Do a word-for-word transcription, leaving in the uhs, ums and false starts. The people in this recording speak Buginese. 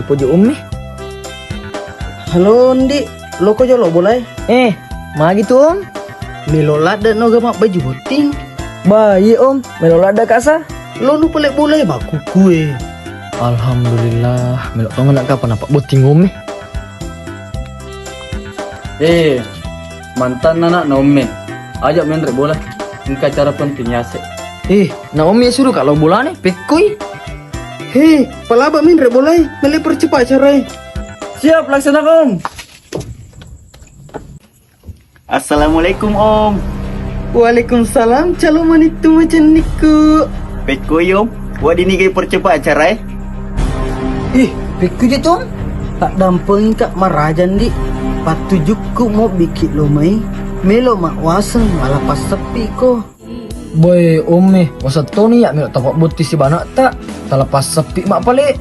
Pojo Om e. Halo, Ndi. Loko jolo bolae? Eh, magi tu, Om? Melo ladde no ga mabbaju botting? Ba, iye, Om. Melo ladde kasa. Lo nu pale bolae makkukue. Alhamdulillah, melo tongeng nak kapan apa botting, Om e. Eh, mantan anak na Om e. Aja menre bola. Engka acara penting yase. Eh, na Om e suruh kak lo bolane, pekkoi. He, palaba menre bolae, mele percepat acara e. Siap, laksanakan, Om. Assalamualaikum, Om. Waalaikumsalam, calo manittu macennikku. Pekkoi, Om, wedding nigai percepat acara e. Ih, pekkoi je tu, Om. Tak dampengka maraja, Ndi. Pattujukku mo biki lo mai. Melo mak waseng, malah passepi ko. Boe, Om e, wasettoni ya melo tapabbotti sibanakta, tala passeppi mak pale.